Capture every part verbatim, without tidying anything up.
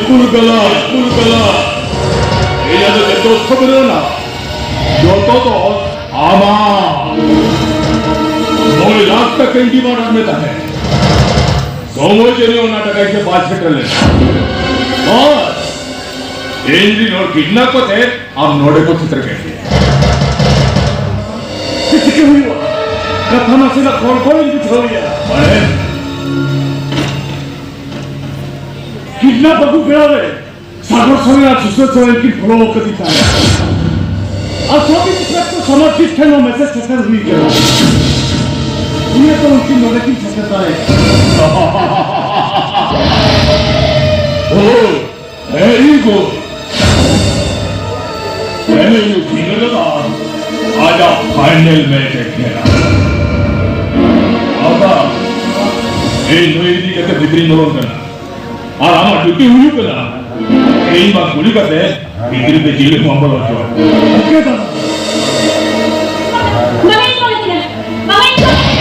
ᱠᱩᱞ ᱠᱟᱞᱟ, ᱠᱩᱞ ᱠᱟᱞᱟ᱾ ᱤᱧᱟᱜ ᱫᱚ ᱡᱚᱛᱚ ᱠᱷᱚᱵᱚᱨ ᱚᱱᱟ᱾ ᱡᱚᱛᱚ ᱫᱚ ᱟᱢᱟᱜ᱾ ᱢᱚᱬᱮ ᱞᱟᱠᱷ ᱴᱟᱠᱟᱧ ᱰᱤᱢᱟᱱᱰ ᱟᱫ ᱢᱮ ᱛᱟᱦᱮᱸᱫ᱾ ᱥᱚᱢᱚᱭ ᱡᱟᱹᱱᱤᱡ ᱚᱱᱟ ᱴᱟᱠᱟ ᱤᱧ ᱴᱷᱮᱱ ᱵᱟᱭ ᱥᱮᱴᱮᱨ ᱞᱮᱱᱟ᱾ ᱵᱟᱥ, ᱤᱧ ᱨᱤᱱ ᱦᱚᱲ ᱠᱤᱰᱱᱟᱯ ᱠᱟᱛᱮ ᱟᱢ ᱱᱚᱰᱮ ᱠᱚ ᱥᱮᱴᱮᱨ ᱠᱮᱫ ᱢᱮᱭᱟ᱾ ᱪᱮᱫ ᱪᱤᱠᱟᱹ ᱦᱩᱭᱩᱜᱼᱟ? ᱠᱟᱛᱷᱟ ᱱᱟᱥᱮᱱᱟᱜ ᱠᱚᱲᱠᱚᱲᱤᱧ ᱵᱩᱡᱷᱟᱹᱣᱮᱭᱟ᱾ ᱢᱟᱱᱮ? ᱠᱤᱰᱱᱟᱯ ᱟᱹᱜᱩ ᱵᱮᱲᱟ ᱨᱮ ᱥᱟᱜᱚᱨ ᱥᱚᱨᱮᱱ ᱟᱨ ᱥᱩᱥᱟᱹᱨ ᱥᱚᱨᱮᱱ ᱠᱤᱱ ᱯᱷᱚᱞᱳ ᱟᱠᱟᱫᱤᱧ ᱛᱟᱦᱮᱸᱫ᱾ ᱟᱨ ᱥᱚᱵ ᱤᱱᱥᱯᱮᱠᱴᱚᱨ ᱥᱚᱢᱟᱨᱡᱤᱛ ᱴᱷᱮᱱ ᱦᱚᱸ ᱢᱮᱥᱮᱡᱽ ᱥᱮᱴᱮᱨ ᱦᱩᱭ ᱟᱠᱟᱱᱟ᱾ ᱩᱱᱤ ᱦᱚᱸᱛᱚ ᱩᱱᱠᱤᱱ ᱱᱚᱰᱮ ᱠᱤᱱ ᱥᱮᱴᱮᱨ ᱫᱟᱲᱮᱭᱟᱜᱼᱟ᱾ ᱳ, ᱵᱷᱮᱨᱤ ᱜᱩᱰ᱾ ᱛᱮᱦᱮᱧ ᱥᱤᱸᱜᱟᱹᱲ ᱵᱮᱲᱟ ᱟᱡᱟᱜ ᱯᱷᱟᱭᱱᱮᱞ ᱢᱮᱪ ᱮ ᱠᱷᱮᱞᱟ᱾ ᱟᱫᱟ, ᱤᱧ ᱱᱩᱭ ᱤᱫᱤ ᱠᱟᱛᱮ ᱵᱷᱤᱛᱨᱤᱧ ᱵᱚᱞᱚᱱ ᱠᱟᱱᱟ᱾ ᱟᱨ ᱟᱢᱟᱜ ᱰᱤᱭᱩᱴᱤ ᱦᱩᱭᱩᱜ ᱠᱟᱱᱟ, ᱤᱧ ᱵᱟᱝ ᱠᱩᱞᱤ ᱠᱟᱛᱮ ᱵᱷᱤᱛᱨᱤ ᱛᱮ ᱡᱤᱞ ᱦᱚᱸ ᱵᱟᱢ ᱵᱚᱞᱚ ᱦᱚᱪᱚᱣᱟᱜᱼᱟ᱾ ᱳᱠᱮ ᱫᱟᱫᱟ᱾ ᱵᱟᱝ ᱤᱧ ᱠᱚᱞ ᱠᱤᱱᱟ, ᱵᱟᱝ ᱤᱧ ᱠᱚᱞ ᱠᱤᱱᱟ᱾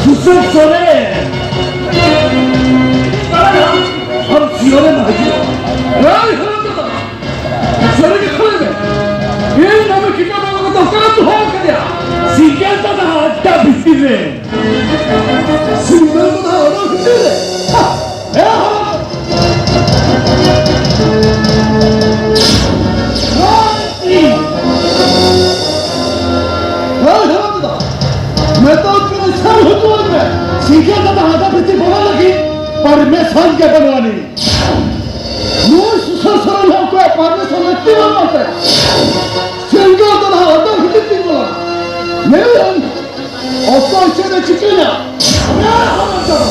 ᱥᱩᱥᱟᱹᱨ ᱥᱚᱨᱮᱱ! ᱟᱢ ᱥᱤᱭᱳᱨᱮᱢ ᱦᱤᱡᱩᱜᱼᱟ? ᱮᱭ ᱦᱟᱨᱟᱢᱡᱟᱫᱟ! ᱥᱟᱹᱨᱤ ᱜᱮ ᱠᱷᱟᱹᱞᱟᱹᱭ ᱢᱮ᱾ ᱤᱧ ᱱᱟᱢᱮ ᱠᱤᱰᱱᱟᱯ ᱠᱟᱛᱮ ᱚᱠᱟᱨᱮᱢ ᱫᱚᱦᱚ ᱟᱠᱟᱫᱮᱭᱟ? ᱥᱤᱠᱟᱱᱫᱟ ᱫᱟᱫᱟ ᱟᱰᱰᱟ ᱵᱷᱤᱛᱤᱨ ᱨᱮ᱾ ᱥᱤᱠᱟᱱᱫᱟ ᱫᱟᱫᱟ ᱟᱰᱰᱟ ᱵᱷᱤᱛᱤᱨ ᱨᱮ? ᱦᱟ! ᱮ ᱦᱟᱨᱟᱢ! ᱮᱭ ᱦᱟᱨᱟᱢ ᱫᱟᱫᱟ! ᱢᱮᱛᱟᱢ ᱠᱟᱹᱱᱟᱹᱧ ᱥᱟᱹᱨᱤ ᱦᱚᱪᱚ ᱟᱹᱧ ᱢᱮ᱾ ᱥᱤᱠᱟᱱᱫᱟ ᱫᱟᱫᱟ ᱟᱰᱰᱟ ᱵᱷᱤᱛᱤᱨ ᱵᱚᱞᱚ ᱞᱟᱹᱜᱤᱫ ᱯᱟᱨᱢᱤᱥᱚᱱ ᱜᱮ ᱵᱟᱹᱱᱩᱜ ᱟᱹᱱᱤᱡ᱾ ᱱᱩᱭ ᱥᱩᱥᱟᱹᱨ ᱥᱚᱨᱮᱱ ᱦᱚᱸ ᱚᱠᱚᱭᱟᱜ ᱯᱟᱨᱢᱤᱥᱚᱱ ᱞᱟᱹᱠᱛᱤ ᱵᱟᱹᱱᱩᱜ ᱛᱟᱭᱟ᱾ ᱥᱮᱸᱜᱮᱞ ᱫᱚ ᱱᱟᱦᱟᱜ ᱟᱫᱚ ᱦᱤᱫᱤᱡ ᱛᱤᱧ ᱵᱚᱞᱚᱱᱟ᱾ ᱧᱮᱞ ᱞᱮᱢ, ᱚᱠᱚᱭ ᱪᱮᱫ ᱮ ᱪᱤᱠᱟᱹᱭᱟ᱾ ᱮ ᱦᱟᱨᱟᱢ ᱡᱟᱫᱟ!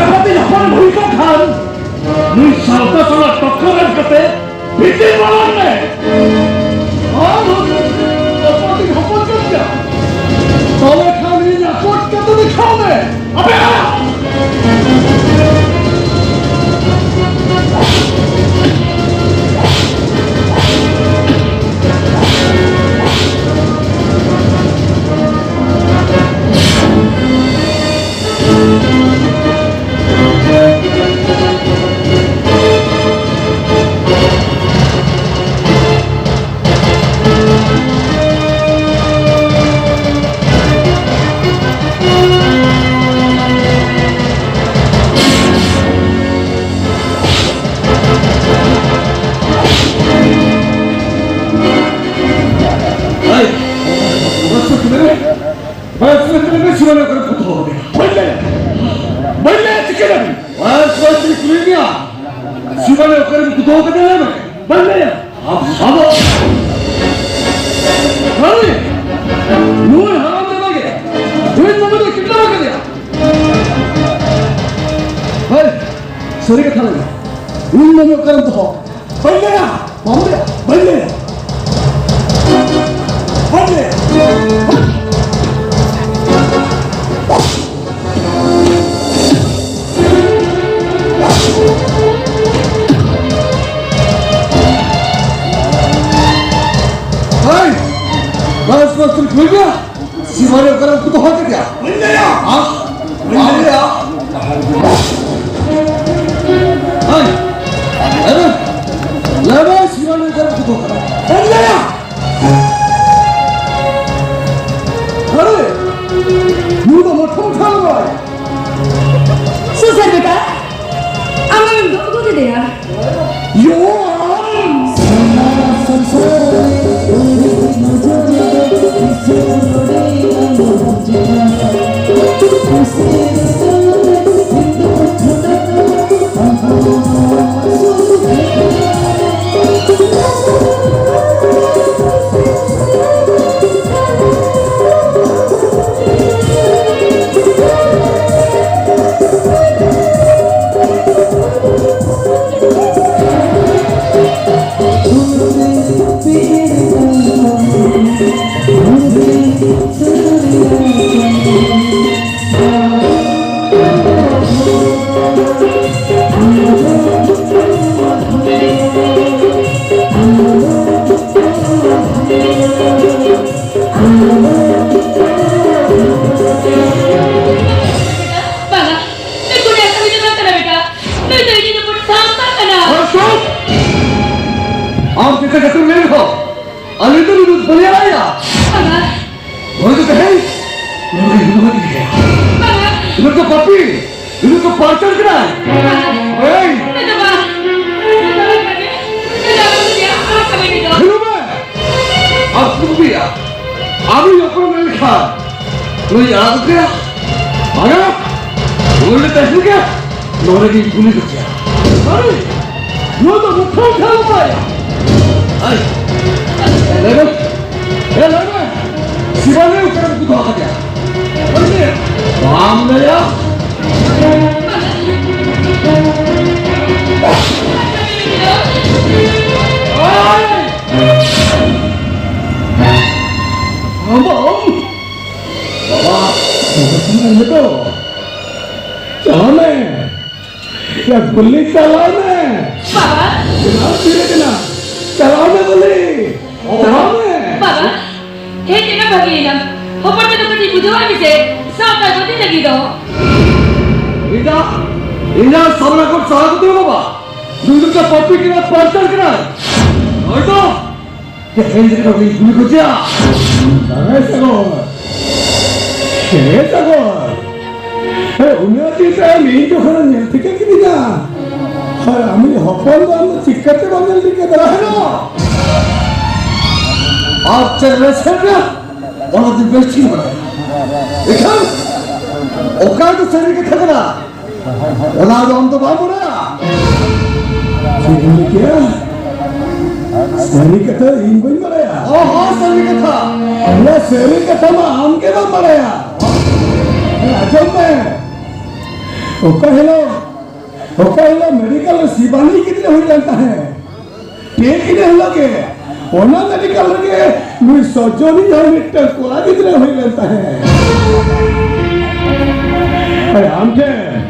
ᱟᱯᱟᱛᱤᱧ ᱦᱚᱯᱚᱱ ᱦᱩᱭ ᱠᱚᱜ ᱠᱷᱟᱱ, ᱱᱩᱭ ᱥᱟᱶᱛᱟ ᱥᱟᱞᱟᱜ ᱴᱚᱠᱠᱚᱨ ᱮᱢ ᱠᱟᱛᱮ ᱵᱷᱤᱛᱤᱨ ᱵᱚᱞᱚᱱ ᱢᱮ᱾ ᱟᱨ ᱟᱯᱟᱛᱤᱧ ᱦᱚᱯᱚᱱ ᱠᱟᱱ ᱜᱮᱭᱟ, ᱛᱚᱵᱮ ᱠᱷᱟᱱ ᱤᱧ ᱟᱠᱚᱴ ᱠᱟᱛᱮ ᱫᱮᱠᱷᱟᱣ ᱢᱮ᱾ ᱟᱯᱮ ᱟᱲᱟᱜ! ᱦᱳᱭ, ᱵᱟᱥ ᱠᱚ ᱛᱤᱱᱟᱹᱜ ᱨᱮ? ᱵᱟᱥ ᱠᱚ ᱛᱤᱱᱟᱹᱜ ᱨᱮ? ᱥᱤᱵᱟᱱᱤ ᱚᱠᱟᱨᱮ ᱠᱚ ᱫᱚᱦᱚ ᱠᱟᱫᱮᱭᱟ? ᱵᱟᱹᱧ ᱞᱟᱹᱭᱟ᱾ ᱵᱟᱹᱧ ᱞᱟᱹᱭᱟ, ᱪᱤᱠᱟᱹ ᱞᱟᱹᱜᱤᱫ? ᱵᱟᱥ ᱠᱚ ᱪᱮᱫ ᱠᱩᱞᱤ ᱢᱮᱭᱟ? ᱥᱤᱵᱟᱱᱤ ᱚᱠᱟᱨᱮ ᱠᱚ ᱫᱚᱦᱚ ᱠᱟᱫᱮᱭᱟ, ᱞᱟᱹᱭ ᱢᱮ᱾ ᱵᱟᱹᱧ ᱞᱟᱹᱭᱟ᱾ ᱟᱢ ᱥᱟᱵᱚ᱾ ᱦᱳᱭ, ᱱᱩᱭ ᱦᱟᱨᱟᱢ ᱡᱟᱫᱟ ᱜᱮ ᱤᱧ ᱢᱟᱢᱟ ᱫᱚ ᱠᱤᱰᱱᱟᱯ ᱟᱠᱟᱫᱮᱭᱟ᱾ ᱦᱳᱭ, ᱥᱟᱹᱨᱤ ᱠᱟᱛᱷᱟ ᱞᱟᱹᱭ ᱢᱮ, ᱤᱧ ᱢᱟᱢᱟ ᱚᱠᱟᱨᱮᱢ ᱫᱚᱦᱚ? ᱵᱟᱹᱧ ᱞᱟᱹᱭᱟ, ᱵᱟᱹᱧ ᱞᱟᱹᱭᱟ, ᱵᱟᱹᱧ ᱞᱟᱹᱭᱟ, ᱵᱟᱹᱧ ᱞᱟᱹᱭᱟ᱾ ᱦᱳᱭ! ᱵᱟᱥ, ᱵᱟᱥ, ᱛᱩᱭ ᱠᱩᱞ ᱢᱮᱭᱟ? ᱥᱤᱵᱟᱱᱤ ᱚᱠᱟᱨᱮ ᱩᱱᱠᱩ ᱫᱚᱦᱚ ᱠᱮᱫᱮᱭᱟ? ᱵᱟᱹᱧ ᱞᱟᱹᱭᱟ᱾ ᱦᱮᱸ? ᱵᱟᱹᱧ ᱞᱟᱹᱭᱟ᱾ ᱦᱳᱭ! ᱞᱟᱹᱭ ᱢᱮ, ᱞᱟᱹᱭ ᱢᱮ, ᱥᱤᱵᱟᱱᱤ ᱚᱠᱟᱨᱮ ᱩᱱᱠᱩ ᱫᱚᱦᱚ ᱠᱮᱫᱮᱭᱟ? ᱵᱟᱹᱧ ᱞᱟᱹᱭᱟ᱾ ᱟᱨᱮ, ᱱᱩᱭ ᱫᱚ ᱢᱚᱴᱷᱟ ᱢᱚᱴᱷᱟ ᱦᱚᱲ᱾ ᱥᱩᱥᱟᱹᱨ ᱵᱮᱴᱟ, ᱟᱢ ᱟᱢᱮᱢ ᱫᱚᱦᱚ ᱟᱹᱜᱩ ᱠᱮᱫᱮᱭᱟ? ᱭᱳ, ᱟᱢ! ᱠᱟᱛᱷᱟ ᱠᱚ ᱞᱟᱹᱭ ᱨᱮᱦᱚᱸ, ᱟᱞᱮ ᱫᱚ ᱱᱩᱱᱟᱹᱜ ᱵᱟᱞᱮ ᱟᱲᱟᱜᱟ᱾ ᱵᱟᱵᱟ᱾ ᱱᱚᱣᱟ ᱫᱚ ᱛᱮᱦᱮᱧ, ᱱᱚᱣᱟ ᱫᱚ ᱤᱧ ᱫᱚ ᱵᱟᱹᱧ ᱤᱫᱤᱭᱟ᱾ ᱵᱟᱵᱟ᱾ ᱱᱩᱱᱟᱹᱜ ᱫᱚ ᱯᱟᱯᱤ, ᱱᱩᱱᱟᱹᱜ ᱫᱚ ᱯᱟᱨᱪᱟᱨ ᱠᱟᱱᱟᱭ᱾ ᱵᱟᱵᱟ᱾ ᱮᱭ! ᱱᱩᱭ ᱫᱚ ᱵᱟᱝ᱾ ᱱᱩᱭ ᱫᱚ ᱵᱟᱝ ᱠᱟᱱᱟᱭ᱾ ᱱᱩᱭ ᱫᱚ ᱟᱞᱚᱢ ᱤᱫᱤᱭᱟ, ᱟᱞᱚᱢ ᱤᱫᱤᱭᱟ᱾ ᱧᱮᱞ ᱢᱮ! ᱟᱨ ᱠᱩᱢᱵᱤᱭᱟ, ᱟᱢ ᱡᱚᱠᱷᱚᱱ ᱢᱮᱱ ᱞᱮᱠᱷᱟᱱ, ᱱᱩᱭ ᱟᱲᱟᱜ ᱠᱮᱭᱟ᱾ ᱵᱟᱝᱟ, ᱱᱩᱭ ᱞᱮ ᱛᱟᱦᱮᱸ ᱜᱮᱭᱟ᱾ ᱱᱚᱰᱮ ᱜᱮᱧ ᱠᱩᱞᱤ ᱠᱮᱫᱮᱭᱟ᱾ ᱟᱨᱮ, ᱱᱚᱣᱟ ᱫᱚ ᱢᱩᱠᱷᱟᱹᱱ ᱴᱷᱟᱶ ᱵᱟᱭ᱾ ᱟᱭ, ᱞᱟᱹᱭ ᱢᱮ᱾ ᱮ, ᱞᱟᱹᱭ ᱢᱮ᱾ ᱥᱤᱵᱟᱱᱤ ᱚᱠᱟᱨᱮ ᱠᱚ ᱫᱚᱦᱚ ᱠᱟᱫᱮᱭᱟ? ᱞᱟᱹᱭ ᱢᱮ᱾ ᱵᱟᱢ ᱞᱟᱹᱭᱟ? ᱟᱭ! ᱟᱢ, ᱟᱢ᱾ ᱵᱟᱵᱟ, ᱵᱟᱵᱟ, ᱪᱟᱞᱟᱜ ᱢᱮ ᱛᱚ᱾ ᱪᱟᱞᱟᱜ ᱢᱮ᱾ ᱭᱟ, ᱜᱩᱞᱤ ᱪᱟᱞᱟᱣ ᱢᱮ᱾ ᱵᱟᱵᱟ᱾ ᱪᱟᱞᱟᱣ ᱛᱤᱨᱮ ᱠᱟᱱᱟ? ᱪᱟᱞᱟᱣ ᱢᱮ ᱜᱩᱞᱤ᱾ ᱪᱟᱞᱟᱣ ᱢᱮ᱾ ᱵᱟᱵᱟ, ᱦᱮᱡ ᱮᱱᱟ ᱵᱷᱟᱜᱮᱭᱮᱱᱟ᱾ ᱦᱚᱯᱚᱱ ᱛᱮᱫᱚ ᱠᱟᱹᱴᱤᱡ ᱵᱩᱡᱷᱟᱹᱣᱟᱭ ᱢᱮᱥᱮ᱾ ᱥᱟᱶᱛᱟ ᱡᱚᱫᱤ ᱞᱟᱹᱜᱤᱫ ᱫᱚ᱾ ᱤᱧ ᱫᱚ, ᱤᱧ ᱫᱚ ᱥᱟᱢᱱᱟ ᱠᱷᱚᱱ ᱥᱟᱦᱟ ᱠᱟᱛᱮ ᱵᱟᱵᱟ᱾ ᱱᱩᱭ ᱫᱚ ᱯᱟᱯᱤ ᱠᱟᱱᱟ, ᱯᱟᱨᱪᱟᱨ ᱠᱟᱱᱟ᱾ ᱦᱚᱭᱛᱚ ᱡᱟᱦᱟᱸᱭ ᱜᱤᱫᱽᱨᱟᱹ ᱩᱱᱤ ᱜᱩᱞᱤ ᱠᱚ ᱪᱮᱫ? ᱵᱟᱝᱟᱭ ᱥᱟᱜᱚᱨ᱾ ᱦᱮᱸ ᱥᱟᱜᱚᱨ᱾ ᱦᱮᱸ, ᱩᱱᱟᱹᱜ ᱫᱤᱱ ᱛᱟᱭᱚᱢ ᱤᱧ ᱡᱚᱠᱷᱚᱱᱮᱢ ᱧᱮᱞ ᱴᱷᱤᱠᱟᱹ ᱠᱤᱫᱤᱧᱟ, ᱟᱨ ᱟᱢᱤᱡ ᱦᱚᱯᱚᱱ ᱫᱚ ᱟᱢ ᱫᱚ ᱪᱤᱠᱟᱹᱛᱮ ᱵᱟᱢ ᱧᱮᱞ ᱴᱷᱤᱠᱟᱹ ᱫᱟᱲᱮᱭᱟᱜᱼᱟ? ᱟᱨ ᱪᱮᱫ ᱨᱟᱹᱥᱠᱟᱹ ᱨᱮᱭᱟᱜ? ᱚᱱᱟ ᱫᱚ ᱵᱮᱥ ᱴᱷᱤᱠ ᱵᱟᱲᱟᱭᱟ᱾ ᱮᱱᱠᱷᱟᱱ ᱚᱠᱟ ᱫᱚ ᱥᱟᱹᱨᱤ ᱠᱟᱛᱷᱟ ᱠᱟᱱᱟ? ᱚᱱᱟ ᱫᱚ ᱟᱢ ᱫᱚ ᱵᱟᱢ ᱵᱟᱲᱟᱭᱟ᱾ ᱪᱮᱫ ᱮᱢ ᱞᱟᱹᱭ ᱠᱮᱜᱼᱟ? ᱥᱟᱹᱨᱤ ᱠᱟᱛᱷᱟ ᱤᱧ ᱵᱟᱹᱧ ᱵᱟᱲᱟᱭᱟ? ᱦᱚᱸ, ᱦᱚᱸ, ᱥᱟᱹᱨᱤ ᱠᱟᱛᱷᱟ᱾ ᱚᱱᱟ ᱥᱟᱹᱨᱤ ᱠᱟᱛᱷᱟ ᱢᱟ ᱟᱢ ᱜᱮ ᱵᱟᱢ ᱵᱟᱲᱟᱭᱟ᱾ ᱟᱸᱡᱚᱢ ᱢᱮ, ᱚᱠᱟ ᱦᱤᱞᱳᱜ, ᱚᱠᱟ ᱦᱤᱞᱳᱜ ᱢᱮᱰᱤᱠᱮᱞ ᱨᱮ ᱥᱤᱵᱟᱱᱤ ᱜᱤᱫᱽᱨᱟᱹ ᱦᱩᱭ ᱞᱮᱱ ᱛᱟᱦᱮᱸᱫ, ᱴᱷᱤᱠ ᱤᱱᱟᱹ ᱦᱤᱞᱳᱜ ᱜᱮ ᱚᱱᱟ ᱢᱮᱰᱤᱠᱮᱞ ᱨᱮᱜᱮ ᱱᱩᱭ ᱥᱚᱡᱚᱱᱤ ᱦᱚᱸ ᱢᱤᱫᱴᱟᱝ ᱠᱚᱲᱟ ᱜᱤᱫᱽᱨᱟᱹ ᱦᱩᱭ ᱞᱮᱱ ᱛᱟᱦᱮᱸᱫ᱾ ᱟᱨ ᱟᱢ ᱴᱷᱮᱱ,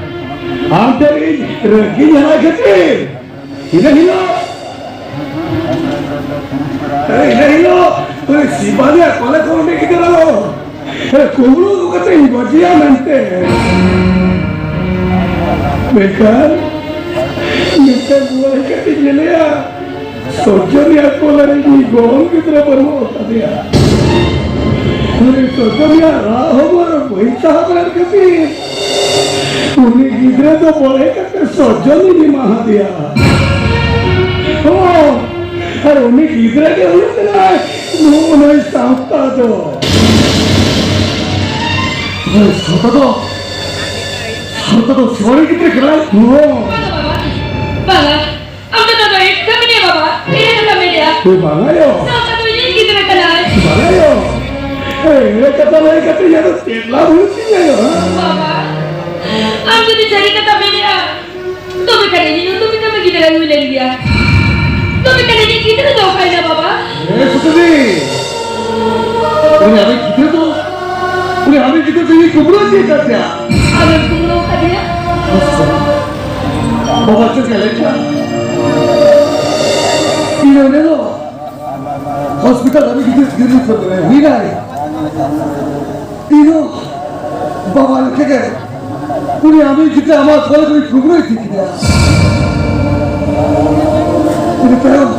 ᱟᱢ ᱴᱷᱮᱱ ᱤᱧ ᱨᱟᱹᱜᱤᱧ ᱦᱟᱨᱟ ᱠᱷᱟᱹᱛᱤᱨ ᱤᱱᱟᱹ ᱦᱤᱞᱳᱜ, ᱤᱱᱟᱹ ᱦᱤᱞᱳᱜ ᱩᱱᱤ ᱥᱤᱵᱟᱱᱤᱭᱟᱜ ᱠᱚᱞᱮ ᱠᱷᱚᱱ ᱩᱱᱤ ᱜᱤᱫᱽᱨᱟᱹ ᱫᱚ ᱠᱩᱢᱵᱽᱲᱩ ᱟᱹᱜᱩ ᱠᱟᱛᱮ ᱤᱧ ᱜᱚᱡᱮᱭᱟ ᱢᱮᱱᱛᱮ᱾ ᱢᱮᱱᱠᱷᱟᱱ ᱢᱤᱫᱴᱟᱝ ᱵᱩᱲᱟᱹ ᱦᱮᱡ ᱠᱟᱛᱮ ᱧᱮᱞᱮᱭᱟ, ᱥᱚᱡᱚᱱᱤᱭᱟ ᱠᱚᱞᱮ ᱨᱤᱱᱤᱡ ᱜᱚᱲᱚᱢ ᱜᱤᱫᱽᱨᱟᱹ ᱵᱟᱹᱱᱩᱜ ᱟᱠᱟᱫᱮᱭᱟ᱾ ᱩᱱᱤ ᱥᱚᱡᱚᱱᱤᱭᱟ ᱨᱟᱜ ᱦᱚᱸ ᱵᱟᱹᱧ ᱥᱟᱦᱟᱣ ᱫᱟᱲᱮᱭᱟᱜ ᱠᱟᱱᱟ᱾ ᱩᱱᱤ ᱜᱤᱫᱽᱨᱟᱹ ᱫᱚ ᱵᱚᱲᱦᱮ ᱠᱟᱛᱮ ᱥᱚᱡᱚᱱᱤᱧ ᱮᱢᱟ ᱦᱟᱫᱮᱭᱟ᱾ ᱦᱚᱸ, ᱟᱨ ᱩᱱᱤ ᱜᱤᱫᱽᱨᱟᱹ ᱜᱮ ᱦᱩᱭᱩᱜ ᱠᱟᱱᱟᱭ ᱱᱚᱜᱼᱚ ᱱᱩᱭ ᱥᱟᱶᱛᱟ ᱫᱚ᱾ ᱦᱳᱭ, ᱥᱟᱶᱛᱟ ᱫᱚ, ᱥᱟᱶᱛᱟ ᱫᱚ ᱥᱤᱵᱟᱲᱤ ᱜᱤᱫᱽᱨᱟᱹ ᱠᱟᱱᱟᱭ᱾ ᱦᱚᱸ᱾ ᱵᱟᱝᱟ ᱵᱟᱵᱟ, ᱵᱟᱝᱟ᱾ ᱟᱢ ᱫᱚ ᱱᱚᱣᱟ ᱫᱚ ᱮᱠᱫᱚᱢ ᱜᱮ ᱵᱟᱵᱟ, ᱮᱲᱮ ᱠᱟᱛᱷᱟ ᱢᱮᱱᱮᱜᱼᱟ᱾ ᱮ ᱵᱟᱝᱟ ᱭᱳ᱾ ᱥᱟᱶᱛᱟ ᱫᱚ ᱤᱧᱤᱡ ᱜᱤᱫᱽᱨᱟᱹ ᱠᱟᱱᱟᱭ᱾ ᱵᱟᱝᱟ ᱭᱳ᱾ ᱮ, ᱮᱲᱮ ᱠᱟᱛᱷᱟ ᱞᱟᱹᱭ ᱠᱟᱛᱮ ᱤᱧᱟᱹᱜ ᱫᱚ ᱪᱮᱫ ᱞᱟᱵᱷ ᱦᱩᱭᱩᱜ ᱛᱤᱧᱟ ᱭᱳ, ᱦᱮᱸ? ᱵᱟᱵᱟ, ᱟᱢ ᱡᱩᱫᱤ ᱥᱟᱹᱨᱤ ᱠᱟᱛᱷᱟ ᱢᱮᱱᱮᱜᱼᱟ, ᱛᱚᱵᱮ ᱠᱷᱟᱱ ᱤᱧᱤᱡ ᱦᱚᱸ ᱛᱚᱵᱮ ᱠᱷᱟᱱ ᱜᱤᱫᱽᱨᱟᱹ ᱦᱩᱭ ᱞᱮᱱ ᱜᱮᱭᱟ᱾ ᱛᱚᱵᱮ ᱠᱷᱟᱱ ᱤᱧᱤᱡ ᱜᱤᱫᱽᱨᱟᱹ ᱫᱚ ᱚᱠᱟᱭᱮᱱᱟ ᱵᱟᱵᱟ? ᱮ ᱥᱩᱛᱟᱹᱱᱤ, ᱩᱱᱤ ᱟᱢᱤᱡ ᱜᱤᱫᱽᱨᱟᱹ ᱫᱚ, ᱩᱱᱤ ᱟᱢᱤᱡ ᱜᱤᱫᱽᱨᱟᱹ ᱫᱚ ᱤᱧ ᱠᱩᱢᱵᱽᱲᱩ ᱤᱫᱤ ᱟᱠᱟᱫ ᱛᱟᱭᱟ᱾ ᱟᱢᱮᱢ ᱠᱩᱢᱵᱽᱲᱩ ᱟᱠᱟᱫᱮᱭᱟ? ᱵᱟᱵᱟ ᱪᱮᱫ ᱞᱮᱠᱟ ᱞᱟᱹᱭ ᱠᱮᱫᱟ? ᱤᱧ ᱚᱸᱰᱮ ᱫᱚ ᱦᱚᱥᱯᱤᱴᱟᱞ ᱨᱮ ᱜᱤᱫᱽᱨᱟᱹ ᱜᱤᱫᱽᱨᱟᱹ ᱠᱚ ᱦᱩᱭᱱᱟᱭ᱾ ᱤᱧ ᱦᱚᱸ ᱵᱟᱵᱟ ᱞᱮᱠᱟ ᱜᱮ ᱩᱱᱤ ᱟᱢᱤᱡ ᱜᱤᱫᱽᱨᱟᱹ ᱟᱢᱟᱜ ᱠᱚᱞᱮᱡᱽ ᱨᱮ ᱠᱩᱢᱵᱽᱲᱩ ᱤᱫᱤ ᱠᱮᱫᱮᱭᱟ᱾ ᱤᱱᱟᱹ ᱛᱟᱭᱚᱢ,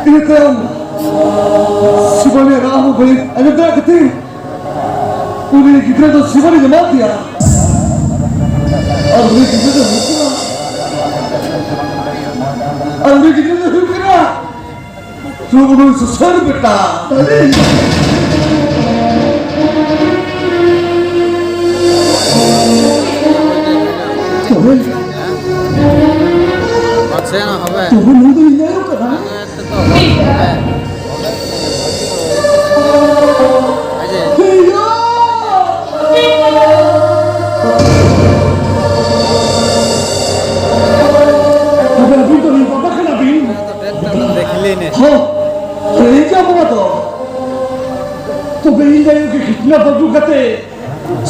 ᱤᱱᱟᱹ ᱛᱟᱭᱚᱢ ᱥᱤᱵᱟᱞᱤ ᱨᱟᱜ ᱦᱚᱸ ᱵᱟᱹᱧ ᱟᱸᱡᱚᱢ ᱫᱟᱲᱮᱭᱟᱜ ᱠᱟᱱ ᱛᱟᱦᱮᱸ᱾ ᱩᱱᱤ ᱜᱤᱫᱽᱨᱟᱹ ᱫᱚ ᱥᱤᱵᱟᱞᱤ ᱮᱢᱟ ᱫᱮᱭᱟ᱾ ᱟᱨ ᱩᱱᱤ ᱜᱤᱫᱽᱨᱟᱹ ᱫᱚ ᱦᱩᱭᱩᱜ ᱠᱟᱱᱟ, ᱟᱨ ᱩᱱᱤ ᱜᱤᱫᱽᱨᱟᱹ ᱫᱚ ᱦᱩᱭᱩᱜ ᱠᱟᱱᱟ ᱥᱩᱵᱚᱨᱱ ᱥᱩᱥᱟᱹᱨ ᱵᱮᱴᱟ᱾ ᱛᱚᱵᱮ, ᱯᱟᱪᱷᱮ ᱱᱟ ᱦᱚᱵᱮ᱾ ᱛᱚᱵᱮ ᱱᱩᱭ ᱫᱚ ᱤᱧ ᱟᱭᱳ ᱠᱟᱱᱟ᱾ ᱟᱡᱮ᱾ ᱦᱮᱭᱟ! ᱛᱚᱵᱮ ᱟᱹᱵᱤᱱ ᱫᱚ ᱱᱩᱭ ᱵᱟᱵᱟ ᱠᱟᱱᱟ ᱵᱤᱱ? ᱫᱮᱠᱷ ᱞᱮᱱᱮ᱾ ᱦᱚᱸ, ᱴᱷᱤᱠ ᱜᱮᱭᱟ ᱵᱟᱵᱟ ᱫᱚ᱾ ᱛᱚᱵᱮ ᱤᱧ ᱟᱭᱳ ᱜᱮ ᱠᱤᱰᱱᱟᱯ ᱟᱹᱜᱩ ᱠᱟᱛᱮ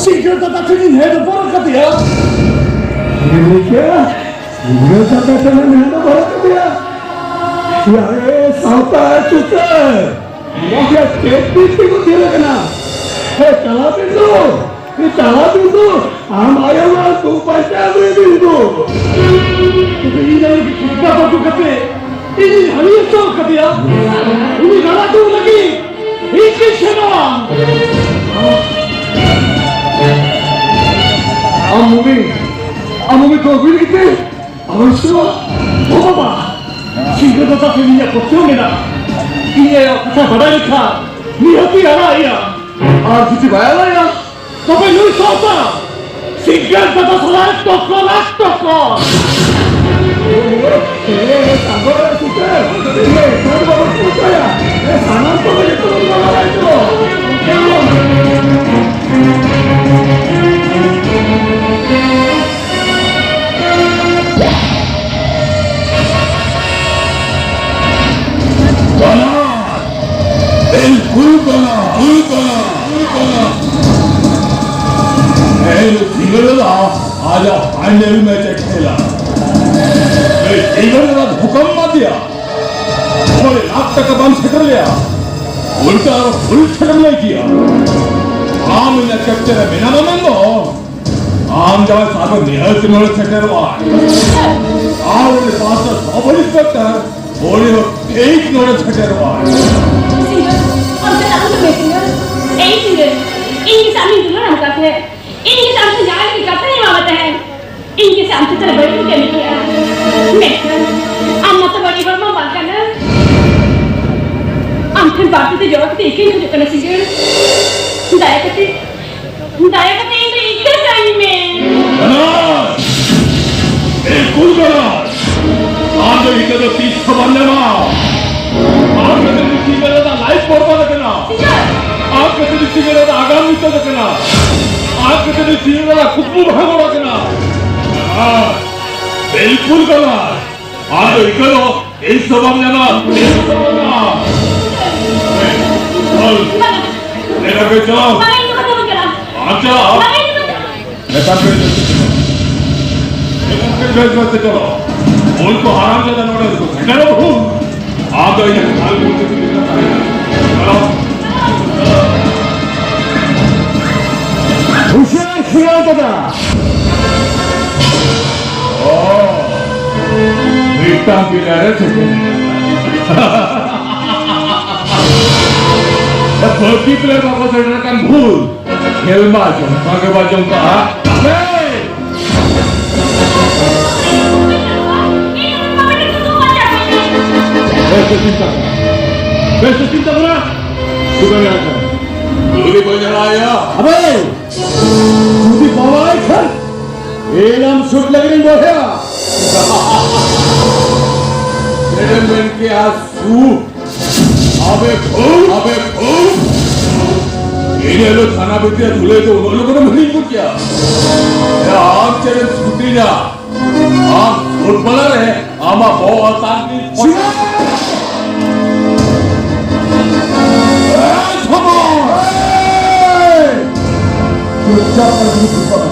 ᱥᱤᱠᱷᱟᱹ ᱫᱟᱫᱟ ᱴᱷᱮᱱᱤᱧ ᱦᱮᱡ ᱨᱚᱯᱚᱲ ᱟᱠᱟᱫᱮᱭᱟ᱾ ᱪᱮᱫ ᱮᱢ ᱞᱟᱹᱭ ᱠᱮᱫᱟ? ᱥᱤᱠᱷᱟᱹ ᱫᱟᱫᱟ ᱴᱷᱮᱱᱮᱢ ᱦᱮᱡ ᱨᱚᱯᱚᱲ ᱟᱠᱟᱫᱮᱭᱟ? ᱭᱟᱨᱮ ᱥᱟᱶᱛᱟ ᱪᱩᱛᱟᱹ! ᱱᱚᱣᱟ ᱪᱮᱫ ᱵᱤᱱᱛᱤ ᱠᱚ ᱛᱷᱤᱨ ᱟᱠᱟᱱᱟ? ᱦᱮ, ᱪᱟᱞᱟᱣ ᱵᱤᱱ ᱫᱚ! ᱦᱮ, ᱪᱟᱞᱟᱣ ᱵᱤᱱ ᱫᱚ! ᱟᱢ ᱟᱭᱳ ᱟᱨ ᱫᱩ ᱵᱟᱧᱪᱟᱣ ᱟᱹᱜᱩᱭ ᱵᱤᱱ ᱫᱚ! ᱛᱚᱵᱮ ᱤᱧ ᱟᱭᱳ ᱜᱮ ᱠᱤᱰᱱᱟᱯ ᱟᱹᱜᱩ ᱠᱟᱛᱮ ᱤᱧᱤᱧ ᱦᱟᱹᱱᱤ ᱦᱚᱪᱚ ᱠᱟᱫᱮᱭᱟ᱾ ᱩᱱᱤ ᱨᱟᱲᱟ ᱫᱩᱜ ᱞᱟᱹᱜᱤᱫ ᱤᱧ ᱜᱮ ᱥᱮᱱᱚᱜᱼᱟ᱾ ᱟᱢ ᱢᱩᱢᱤ, ᱟᱢ ᱢᱩᱢᱤ ᱠᱚ ᱟᱹᱜᱩᱭ ᱞᱟᱹᱜᱤᱫ ᱛᱮ ᱟᱢ ᱥᱩᱣᱟ᱾ ᱚ ᱵᱟᱵᱟ, ᱥᱤᱝᱜᱟᱹ ᱫᱟᱫᱟ ᱴᱷᱮᱱ ᱤᱧᱟᱹᱜ ᱯᱟᱹᱛᱭᱟᱹᱣ ᱢᱮᱱᱟᱜᱼᱟ᱾ ᱤᱧ ᱟᱭᱳ ᱠᱟᱛᱷᱟ ᱵᱟᱰᱟᱭ ᱞᱮᱠᱷᱟᱱ ᱱᱤᱦᱟᱹᱛᱤ ᱟᱲᱟᱜ ᱮᱭᱟ᱾ ᱟᱨ ᱡᱩᱫᱤ ᱵᱟᱭ ᱟᱲᱟᱜ ᱮᱭᱟ, ᱛᱚᱵᱮ ᱱᱩᱭ ᱥᱚᱨᱫᱟᱨ ᱥᱤᱝᱜᱟᱨ ᱫᱟᱫᱟ ᱥᱟᱞᱟᱜ ᱴᱚᱠᱚᱨ ᱟᱨ ᱴᱚᱠᱚᱨ᱾ ᱮ, ᱥᱟᱜᱚᱨ ᱟᱨ ᱥᱩᱛᱟᱹᱨ, ᱮ, ᱥᱟᱜᱚᱨ ᱟᱨ ᱥᱩᱛᱟᱹᱨ, ᱮ, ᱥᱟᱱᱟᱢ ᱠᱚᱜᱮ ᱡᱚᱛᱚ ᱵᱚᱱ ᱵᱟᱲᱟᱭ ᱫᱚ᱾ ᱵᱟᱱᱟᱨ! ᱵᱤᱞᱠᱩᱞ ᱵᱟᱱᱟᱨ! ᱵᱤᱞᱠᱩᱞ ᱵᱟᱱᱟᱨ! ᱵᱤᱞᱠᱩᱞ ᱵᱟᱱᱟᱨ! ᱮᱭ ᱥᱤᱝᱜᱟᱨ ᱫᱟᱫᱟ, ᱟᱡᱟᱜ final match ᱮ ᱠᱷᱮᱞᱟ᱾ ᱮᱭ ᱥᱤᱝᱜᱟᱨ ᱫᱟᱫᱟ ᱫᱷᱳᱠᱟᱢ ᱮᱢᱟ ᱫᱮᱭᱟ᱾ ᱢᱚᱬᱮ ᱞᱟᱠᱷ ᱴᱟᱠᱟ ᱵᱟᱢ ᱥᱮᱴᱮᱨ ᱞᱮᱭᱟ᱾ ᱩᱞᱴᱟ ᱟᱨᱚ ᱵᱷᱩᱞ ᱴᱷᱮᱱᱮᱢ ᱞᱟᱹᱭ ᱠᱮᱭᱟ᱾ ᱟᱢ ᱤᱧᱟᱹᱜ captain ᱨᱮ ᱢᱮᱱᱟᱢᱟ ᱢᱮᱱᱫᱚ᱾ ᱟᱢ ᱡᱟᱦᱟᱸᱭ ᱥᱟᱵ ᱱᱤᱦᱟᱹᱛ ᱱᱚᱰᱮ ᱥᱮᱴᱮᱨᱚᱜᱼᱟᱭ᱾ ᱟᱨ ᱩᱱᱤ pastor sub inspector ᱩᱱᱤ ᱦᱚᱸ ᱴᱷᱤᱠ ᱱᱚᱰᱮ ᱥᱮᱴᱮᱨᱚᱜᱼᱟᱭ᱾ ᱥᱤᱝᱜᱟᱨ, ᱟᱢ ᱪᱟᱞᱟᱜ ᱦᱩᱭᱩᱜ ᱢᱮ ᱥᱤᱝᱜᱟᱨ᱾ ᱮᱭ ᱥᱤᱝᱜᱟᱨ, ᱤᱧ ᱜᱮ ᱥᱮ ᱟᱢᱤᱧ ᱫᱩᱞᱟᱹᱲ ᱟᱢ ᱠᱟᱱ ᱛᱟᱦᱮᱸᱫ᱾ ᱤᱧ ᱜᱮ ᱥᱮ ᱟᱢ ᱴᱷᱮᱱ ᱡᱟᱶᱟᱭ ᱞᱟᱹᱜᱤᱫ ᱠᱟᱛᱷᱟᱧ ᱮᱢᱟᱢ ᱛᱟᱦᱮᱸᱫ᱾ ᱤᱧ ᱜᱮ ᱥᱮ ᱟᱢ ᱪᱮᱛᱟᱱ ᱨᱮ ᱵᱟᱹᱲᱤᱡ ᱤᱧ ᱠᱟᱹᱢᱤ ᱠᱮᱜᱼᱟ᱾ ᱢᱮᱱᱠᱷᱟᱱ ᱟᱢ ᱢᱟᱛᱚ ᱵᱟᱹᱲᱤᱡ ᱦᱚᱲ ᱢᱟ ᱵᱟᱝ ᱠᱟᱱᱟ᱾ ᱟᱢ ᱴᱷᱮᱱ ᱵᱟᱨ ᱛᱤ ᱛᱮ ᱡᱚᱦᱟᱨ ᱠᱟᱛᱮ ᱤᱠᱟᱹᱧ ᱠᱷᱚᱡᱚᱜ ᱠᱟᱱᱟ ᱥᱤᱝᱜᱟᱨ᱾ ᱫᱟᱭᱟ ᱠᱟᱛᱮ ᱫᱟᱭᱟ ᱠᱟᱛᱮ ᱤᱧ ᱫᱚ ᱤᱠᱟᱹ ᱠᱟᱹᱧ ᱢᱮ᱾ ᱵᱟᱱᱟᱨ! ᱵᱤᱞᱠᱩᱞ ᱵᱟᱱᱟᱨ! ᱟᱢ ᱫᱚ ᱤᱠᱟᱹ ᱫᱚ ᱛᱤᱥ ᱦᱚᱸ ᱵᱟᱢ ᱧᱟᱢᱟ᱾ ᱟᱢ ᱠᱷᱟᱹᱛᱤᱨ ᱛᱮ ᱥᱤᱝᱜᱟᱨ ᱫᱟᱫᱟ life ᱵᱚᱨᱵᱟᱫ ᱟᱠᱟᱱᱟ᱾ ᱥᱤᱝᱜᱟᱨ! ᱟᱢ ᱠᱷᱟᱹᱛᱤᱨ ᱛᱮ ᱥᱤᱝᱜᱟᱨ ᱫᱟᱫᱟ ᱟᱜᱟᱢ ᱧᱩᱛᱟᱹᱛ ᱟᱠᱟᱱᱟ᱾ ᱟᱢ ᱠᱷᱟᱹᱛᱤᱨ ᱛᱮ ᱥᱤᱝᱜᱟᱨ ᱫᱟᱫᱟ ᱠᱩᱠᱢᱩ ᱵᱷᱟᱸᱜᱚᱲ ᱟᱠᱟᱱᱟ᱾ ᱵᱟᱱᱟᱨ! ᱵᱤᱞᱠᱩᱞ ᱵᱟᱱᱟᱨ! ᱟᱢ ᱫᱚ ᱤᱠᱟᱹ ᱫᱚ ᱛᱤᱥ ᱦᱚᱸ ᱵᱟᱢ ᱧᱟᱢᱟ, ᱛᱤᱥ ᱦᱚᱸ ᱵᱟᱢ ᱧᱟᱢᱟ᱾ ᱦᱮᱸ, ᱪᱚᱞ᱾ ᱵᱟᱝᱟ᱾ ᱮᱱᱟ ᱯᱮ ᱪᱚᱞ᱾ ᱵᱟᱝᱟ, ᱤᱧ ᱫᱚ ᱵᱟᱹᱧ ᱪᱟᱞᱟᱜᱼᱟ᱾ ᱟᱢ ᱪᱟᱞᱟᱜ ᱟᱢ᱾ ᱵᱟᱝᱟ, ᱤᱧ ᱫᱚ ᱵᱟᱹᱧ ᱪᱟᱞᱟᱜᱼᱟ᱾ ᱱᱮᱛᱟᱨ ᱯᱮ ᱱᱮᱛᱟᱨ ᱯᱮ ᱵᱮᱥ ᱵᱮᱥ ᱛᱮ ᱪᱚᱞᱚ᱾ ᱩᱱᱠᱩ ᱦᱟᱨᱟᱢ ᱡᱟᱫᱟ ᱱᱚᱰᱮ ᱠᱚ ᱥᱮᱴᱮᱨᱚᱜ ᱵᱷᱩᱞ᱾ ᱟᱢ ᱫᱚ ᱤᱧᱟᱹᱜ ᱠᱷᱟᱞ ᱵᱚᱞᱛᱮ ᱪᱮᱫ ᱞᱮᱠᱟ ᱛᱟᱦᱮᱱᱟ? ᱪᱚᱞᱚ᱾ ᱦᱩᱥᱤᱭᱟᱨ ᱥᱤᱭᱟᱲ ᱫᱟᱫᱟ᱾ ᱚ, ᱱᱩᱭ ᱛᱟᱢ ᱯᱤᱞᱟᱨ ᱨᱮ ᱥᱮᱴᱮᱨ ᱮᱱᱟ᱾ ᱵᱟᱹᱠᱤ ᱯᱤᱞᱟᱨ ᱵᱟᱠᱚ ᱥᱮᱴᱮᱨ ᱟᱠᱟᱱ ᱵᱷᱩᱞ᱾ ᱠᱷᱮᱞ ᱢᱟ ᱡᱚᱢ ᱠᱟᱜ ᱜᱮ ᱵᱟ ᱡᱚᱢ ᱠᱟᱜᱼᱟ᱾ ᱦᱮᱭ! ᱵᱮᱥ ᱪᱤᱱᱛᱟ ᱠᱚᱨᱟ᱾ ᱵᱮᱥ ᱪᱤᱱᱛᱟ ᱠᱚᱨᱟ᱾ ᱡᱩᱫᱤ ᱵᱟᱹᱧ ᱟᱲᱟᱜᱟ᱾ ᱟᱵᱮ! ᱡᱩᱫᱤ ᱵᱟᱢ ᱟᱲᱟᱜ ᱠᱷᱟᱱ, ᱮᱞᱟᱢ ᱥᱩᱴ ᱞᱟᱹᱜᱤᱫ ᱤᱧ ᱵᱚᱲᱦᱮᱭᱟ᱾ ᱪᱮᱫ ᱮᱢ ᱢᱮᱱ ᱠᱮᱜᱼᱟ, ᱥᱩᱴ? ᱟᱵᱮ ᱵᱷᱩᱞ, ᱟᱵᱮ ᱵᱷᱩᱞ᱾ ᱤᱱᱟᱹ ᱦᱤᱞᱳᱜ ᱛᱷᱟᱱᱟ ᱵᱷᱤᱛᱨᱤ ᱫᱷᱩᱞᱟᱹᱭ ᱫᱚ ᱩᱱᱟᱹᱜ ᱞᱚᱜᱚᱱ ᱮᱢ ᱦᱤᱲᱤᱧ ᱜᱚᱫ ᱠᱮᱜᱼᱟ? ᱮ, ᱟᱢ ᱪᱮᱫ ᱮᱢ ᱥᱩᱴᱤᱧᱟ? ᱟᱢ ᱥᱩᱴ ᱵᱟᱞᱟ ᱨᱮ ᱟᱢᱟᱜ ᱵᱚᱦᱚᱜ ᱟᱛᱟᱝ ᱜᱮ ᱯᱚᱪᱟ᱾ ᱮᱭ, ᱥᱚᱢᱚᱭ! ᱪᱩᱯᱪᱟᱯ ᱠᱟᱛᱮ ᱫᱩᱲᱩᱵ ᱠᱚᱜ ᱢᱮ᱾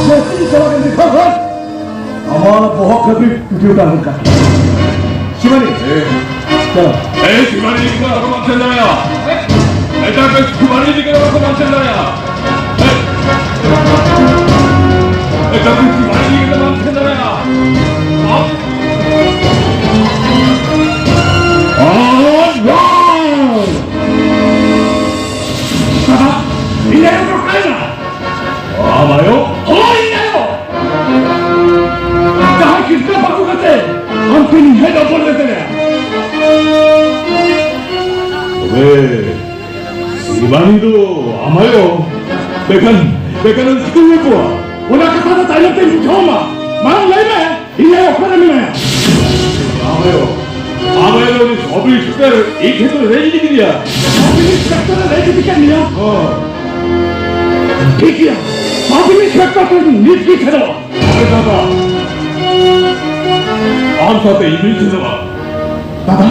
ᱡᱟᱹᱥᱛᱤ ᱪᱟᱞᱟᱜ ᱠᱟᱱ ᱫᱤᱠᱷᱟᱣ ᱠᱷᱟᱱ ᱟᱢᱟᱜ ᱵᱚᱦᱚᱜ ᱠᱷᱟᱹᱯᱤ ᱴᱩᱴᱤ ᱩᱛᱟᱹᱨ ᱜᱚᱫ ᱠᱟᱜ᱾ ᱥᱤᱵᱟᱱᱤ, ᱮ᱾ ᱪᱚᱞᱚ᱾ ᱮᱭ, ᱥᱤᱵᱟᱱᱤ ᱤᱫᱤ ᱠᱟᱛᱮ ᱵᱟᱢ ᱥᱮᱱ ᱫᱟᱲᱮᱭᱟᱜᱼᱟ᱾ ᱮᱴᱟᱜ ᱠᱚ ᱥᱤᱵᱟᱱᱤ ᱤᱫᱤ ᱠᱟᱛᱮ ᱵᱟᱢ ᱥᱮᱱ ᱫᱟᱲᱮᱭᱟᱜᱼᱟ᱾ ᱮᱭ, ᱮᱴᱟᱜ ᱠᱚ ᱥᱤᱵᱟᱱᱤ ᱤᱫᱤ ᱠᱟᱛᱮ ᱵᱟᱢ ᱥᱮᱱ ᱫᱟᱲᱮᱭᱟᱜᱼᱟ᱾ ᱟᱢ ᱚ, ᱱᱚ! ᱵᱟᱵᱟ, ᱤᱧ ᱟᱭᱳ ᱫᱚ ᱚᱠᱟᱭᱮᱱᱟ? ᱟᱢ ᱟᱭᱳ? ᱦᱳᱭ, ᱤᱧ ᱟᱭᱳ! ᱡᱟᱦᱟᱸᱭ ᱠᱤᱰᱱᱟᱯ ᱟᱹᱜᱩ ᱠᱟᱛᱮ ᱟᱢ ᱴᱷᱮᱱ ᱤᱧ ᱦᱮᱡ ᱦᱚᱯᱚᱱ ᱞᱮᱫ ᱢᱮᱭᱟ᱾ ᱛᱚᱵᱮ, ᱥᱤᱵᱟᱱᱤ ᱫᱚ ᱟᱢ ᱟᱭᱳ? ᱵᱮᱠᱷᱟᱱ, ᱵᱮᱠᱷᱟᱱ ᱩᱱᱤ ᱪᱤᱠᱟᱹ ᱦᱩᱭ ᱠᱚᱜᱼᱟ? ᱚᱱᱟ ᱠᱟᱛᱷᱟ ᱫᱚ ᱛᱟᱭᱚᱢ ᱛᱮᱧ ᱵᱩᱡᱷᱟᱹᱣ ᱟᱢᱟ᱾ ᱢᱟᱲᱟᱝ ᱞᱟᱹᱭ ᱢᱮ, ᱤᱧ ᱟᱭᱳ ᱚᱠᱟᱨᱮ ᱢᱮᱱᱟᱭᱟ? ᱟᱢ ᱟᱭᱳ, ᱟᱢ ᱟᱭᱳ ᱫᱚ ᱩᱱᱤ ᱥᱚᱵ ᱤᱱᱥᱯᱮᱠᱴᱚᱨ ᱤᱧ ᱴᱷᱮᱱ ᱠᱷᱚᱱ ᱞᱟᱹᱭ ᱤᱫᱤ ᱠᱮᱫᱮᱭᱟ᱾ ᱥᱚᱵ ᱤᱱᱥᱯᱮᱠᱴᱚᱨ ᱮ ᱞᱟᱹᱭ ᱤᱫᱤ ᱠᱮᱫ ᱢᱮᱭᱟ? ᱦᱚᱸ᱾ ᱴᱷᱤᱠ ᱜᱮᱭᱟ, ᱥᱚᱵ ᱤᱱᱥᱯᱮᱠᱴᱚᱨ ᱴᱷᱮᱱ ᱱᱤᱛ ᱜᱮ ᱥᱮᱱᱚᱜᱼᱟ᱾ ᱟᱨᱮ ᱫᱟᱫᱟ, ᱟᱢ ᱥᱟᱶᱛᱮ ᱤᱧ ᱦᱚᱸᱧ ᱥᱮᱱᱚᱜᱼᱟ᱾ ᱫᱟᱫᱟ,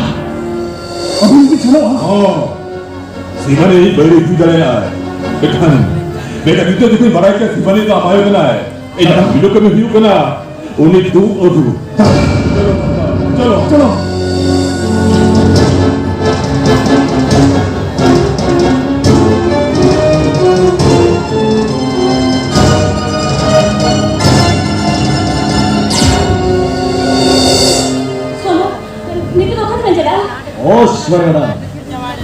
ᱟᱹᱵᱤᱱ ᱵᱤᱱ ᱥᱮᱱᱚᱜᱼᱟ? ᱦᱚᱸ᱾ ᱥᱤᱵᱟᱱᱤ ᱵᱟᱹᱲᱤᱡ ᱦᱩᱭ ᱫᱟᱲᱮᱭᱟᱜᱼᱟ᱾ ᱢᱮᱱᱠᱷᱟᱱ, ᱢᱮᱱᱠᱷᱟᱱ ᱱᱤᱛᱚᱜ ᱡᱚᱠᱷᱚᱱ ᱵᱟᱲᱟᱭ ᱠᱮᱫ ᱥᱤᱵᱟᱱᱤ ᱫᱚ ᱟᱢ ᱟᱭᱳ ᱠᱟᱱᱟᱭ, ᱮᱱᱠᱷᱟᱱ ᱵᱤᱞᱚᱢ ᱠᱟᱹᱢᱤ ᱦᱩᱭᱩᱜ ᱠᱟᱱᱟ᱾ ᱩᱱᱤ ᱫᱩᱜ ᱟᱹᱜᱩ᱾ ᱪᱚᱞᱚ, ᱪᱚᱞᱚ᱾ ᱚ, ᱥᱤᱵᱟᱱᱤ ᱢᱮᱰᱟᱢ᱾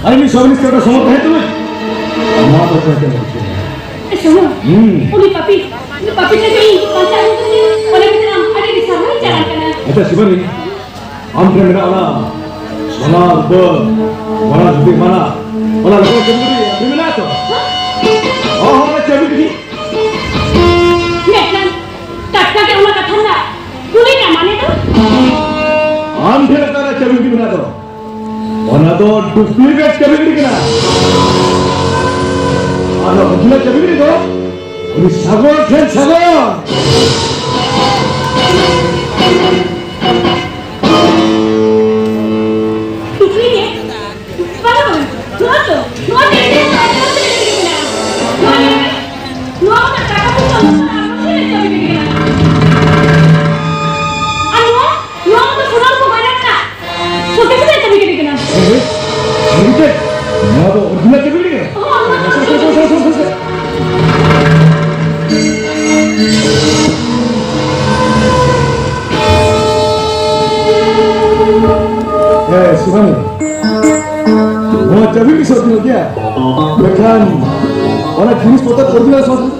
ᱟᱨ ᱩᱱᱤ ᱥᱚᱵ ᱤᱱᱥᱯᱮᱠᱴᱚᱨ ᱥᱚᱢᱚᱭ ᱛᱟᱦᱮᱸ ᱛᱩᱞᱩᱡ ᱱᱚᱣᱟ ᱫᱚ ᱛᱟᱦᱮᱸ ᱠᱟᱱᱟ᱾ ᱮ, ᱥᱩᱱᱩ᱾ ᱦᱩᱸ᱾ ᱩᱱᱤ ᱯᱟᱯᱤ, ᱩᱱᱤ ᱯᱟᱯᱤ ᱴᱷᱮᱱ ᱠᱷᱚᱱ ᱤᱧ ᱵᱟᱧᱪᱟᱣ ᱟᱹᱜᱩ ᱠᱟᱫᱮᱭᱟ᱾ ᱚᱱᱟ ᱠᱷᱟᱹᱛᱤᱨ ᱟᱢ ᱟᱹᱰᱤ ᱟᱹᱰᱤ ᱥᱟᱨᱦᱟᱣᱤᱧ ᱪᱟᱞ ᱟᱢ ᱠᱟᱱᱟ᱾ ᱟᱪᱪᱷᱟ, ᱥᱤᱵᱟᱱᱤ, ᱟᱢ ᱴᱷᱮᱱ ᱢᱮᱱᱟᱜ ᱚᱱᱟ ᱥᱚᱱᱟ, ᱨᱩᱯᱟᱹ, ᱜᱚᱲᱟ ᱡᱩᱫᱤ ᱮᱢᱟᱱᱟᱜ, ᱚᱱᱟ ᱞᱚᱠᱚ ᱪᱟᱹᱵᱤ ᱟᱹᱰᱤ ᱢᱮᱱᱟᱜᱼᱟ ᱛᱚ? ᱦᱚᱸ, ᱦᱚᱸ, ᱚᱱᱟ ᱪᱟᱹᱵᱤ ᱜᱤᱰᱤ᱾ ᱢᱮᱱᱠᱷᱟᱱ ᱴᱟᱴᱠᱟ ᱜᱮ ᱚᱱᱟ ᱠᱟᱛᱷᱟ ᱨᱮᱱᱟᱜ ᱠᱩᱞᱤ ᱨᱮᱱᱟᱜ ᱢᱟᱱᱮ ᱫᱚ? ᱟᱢ ᱴᱷᱮᱱ ᱚᱠᱟᱨᱮ ᱪᱟᱹᱵᱤ ᱜᱤᱰᱤ ᱢᱮᱱᱟᱜ ᱫᱚ? ᱚᱱᱟ ᱫᱚ ᱰᱩᱯᱞᱤᱠᱮᱴ ᱪᱟᱹᱵᱤ ᱜᱤᱰᱤ ᱠᱟᱱᱟ᱾ ᱟᱨ ᱚᱨᱤᱡᱤᱱᱟᱞ ᱪᱟᱹᱵᱤ ᱜᱤᱰᱤ ᱫᱚ ᱩᱱᱤ ᱥᱟᱜᱚᱨ ᱴᱷᱮᱱ, ᱥᱟᱜᱚᱨ᱾ ᱰᱩᱯᱞᱤᱠᱮᱴ? ᱵᱟᱝ, ᱱᱚᱣᱟ ᱫᱚ, ᱱᱚᱣᱟ ᱫᱚ ᱤᱧ ᱨᱮᱱ ᱥᱟᱜᱚᱨ ᱴᱷᱮᱱ ᱜᱤᱰᱤ ᱠᱟᱱᱟ᱾ ᱱᱚᱣᱟ ᱫᱚ, ᱱᱚᱣᱟ ᱫᱚ ᱴᱟᱠᱟ ᱯᱚᱭᱥᱟ ᱚᱱᱟ ᱫᱚ ᱟᱨ ᱵᱟᱝ ᱪᱟᱹᱵᱤ ᱜᱤᱰᱤ ᱠᱟᱱᱟ᱾ ᱟᱨ ᱱᱚᱣᱟ? ᱱᱚᱣᱟ ᱫᱚ ᱥᱚᱱᱟ ᱨᱩᱯᱟᱹ ᱵᱟᱡᱟᱨ ᱨᱮᱱᱟᱜ ᱥᱚᱛᱮ ᱥᱚᱛᱮ ᱪᱟᱹᱵᱤ ᱜᱤᱰᱤ ᱠᱟᱱᱟ᱾ ᱦᱮᱸ? ᱪᱟᱹᱵᱤ ᱛᱮ? ᱱᱚᱣᱟ ᱫᱚ ᱚᱨᱤᱡᱤᱱᱟᱞ ᱪᱟᱹᱵᱤ ᱜᱤᱰᱤ ᱠᱟᱱᱟ? ᱦᱚᱸ, ᱦᱚᱸ, ᱦᱚᱸ, ᱦᱚᱸ, ᱦᱚᱸ᱾ ᱮ, ᱥᱤᱵᱟᱱᱤ, ᱱᱚᱣᱟ ᱪᱟᱹᱵᱤ ᱢᱤᱥ ᱚᱨᱤᱡᱤᱱᱟᱞ ᱜᱮᱭᱟ? ᱢᱮᱱᱠᱷᱟᱱ ᱚᱱᱟ ᱡᱤᱱᱤᱥ ᱯᱚᱛᱨᱚ ᱚᱨᱤᱡᱤᱱᱟᱞ ᱥᱚ-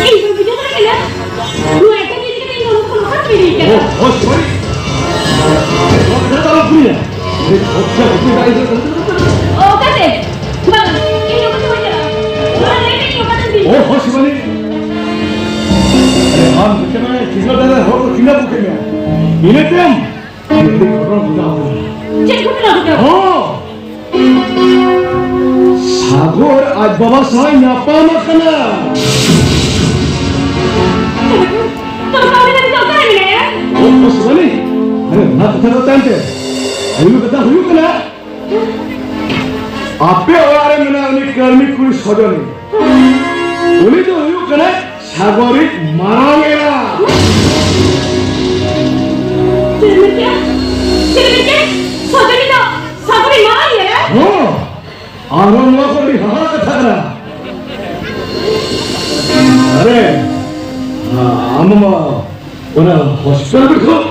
ᱤᱧ ᱵᱟᱹᱧ ᱵᱩᱡᱷᱟᱹᱣ ᱫᱟᱲᱮᱭᱟᱜ ᱠᱟᱱᱟ᱾ ᱱᱚᱣᱟ ᱮᱴᱟᱜ ᱡᱟᱹᱛᱤ ᱠᱟᱛᱮ ᱤᱧ ᱫᱚ ᱱᱩᱠᱩ ᱞᱚᱠᱷᱟ ᱠᱚ ᱤᱫᱤᱭ ᱠᱟᱱᱟ᱾ ᱳ, ᱳ, ᱥᱚᱨᱤ᱾ ᱱᱚᱣᱟ ᱠᱟᱛᱷᱟ ᱫᱚ ᱟᱞᱚᱢ ᱠᱩᱞᱤᱭᱟ᱾ ᱚᱠᱟᱛᱮ? ᱵᱟᱝ, ᱤᱧ ᱚᱠᱟ ᱛᱮᱦᱚᱸ ᱵᱟᱹᱧ ᱪᱟᱞᱟᱜᱼᱟ᱾ ᱱᱚᱣᱟ ᱞᱟᱹᱭ ᱢᱮ, ᱤᱧ ᱚᱠᱟᱛᱮᱧ ᱤᱫᱤᱭᱟ? ᱳ, ᱦᱳ, ᱥᱤᱵᱟᱞᱤ᱾ ᱟᱨᱮ, ᱟᱢ ᱪᱤᱠᱟᱹ ᱢᱮ, ᱪᱤᱠᱟᱹ ᱫᱟᱲᱮ ᱦᱚᱲ ᱠᱚ ᱪᱤᱱᱦᱟᱹ ᱠᱚ ᱠᱮᱫ ᱢᱮᱭᱟ᱾ ᱤᱱᱟᱹ ᱛᱟᱭᱚᱢ ᱪᱮᱫ ᱜᱷᱚᱴᱚᱱᱟ ᱜᱷᱚᱴᱟᱣ ᱠᱟᱱᱟ? ᱪᱮᱫ ᱜᱷᱚᱴᱚᱱᱟ ᱜᱷᱚᱴᱟᱣ? ᱦᱚᱸ᱾ ᱥᱟᱜᱚᱨ ᱟᱡ ᱵᱟᱵᱟ ᱥᱟᱶ ᱧᱟᱯᱟᱢ ᱟᱠᱟᱱᱟ᱾ ᱛᱚᱵᱮ ᱠᱷᱟᱱ ᱩᱱᱤ ᱫᱚ ᱱᱤᱛᱚᱜ ᱚᱠᱟᱨᱮ ᱢᱮᱱᱟᱭᱟ? ᱚ, ᱚ, ᱥᱤᱵᱟᱞᱤ, ᱟᱨᱮ, ᱚᱱᱟ ᱠᱟᱛᱷᱟ ᱫᱚ ᱛᱟᱭᱚᱢ ᱛᱮ᱾ ᱦᱩᱭᱩᱜ ᱠᱟᱛᱷᱟ ᱦᱩᱭᱩᱜ ᱠᱟᱱᱟ, ᱟᱯᱮ ᱚᱲᱟᱜ ᱨᱮ ᱢᱮᱱᱟᱭ ᱩᱱᱤ ᱠᱟᱹᱨᱢᱤ ᱠᱩᱲᱤ ᱥᱚᱡᱚᱱᱤ᱾ ᱩᱱᱤ ᱫᱚ ᱦᱩᱭᱩᱜ ᱠᱟᱱᱟᱭ ᱥᱟᱜᱚᱨᱤᱡ ᱢᱟᱨᱟᱝ ᱮᱨᱟ᱾ ᱪᱮᱫ ᱮᱢ ᱢᱮᱱ ᱠᱮᱜᱼᱟ? ᱪᱮᱫ ᱮᱢ ᱢᱮᱱ ᱠᱮᱜᱼᱟ? ᱥᱚᱡᱚᱱᱤ ᱫᱚ ᱥᱟᱜᱚᱨᱤᱡ ᱢᱟᱨᱟᱝ ᱮᱨᱟ? ᱦᱚᱸ, ᱟᱨᱦᱚᱸ ᱱᱚᱣᱟ ᱠᱚ ᱟᱹᱰᱤ ᱦᱟᱦᱟᱲᱟ ᱠᱟᱛᱷᱟ ᱠᱟᱱᱟ᱾ ᱟᱨᱮ, ᱟᱢ ᱢᱟ ᱚᱱᱟ ᱦᱚᱥᱯᱤᱴᱟᱞ ᱨᱮ ᱠᱷᱚᱱ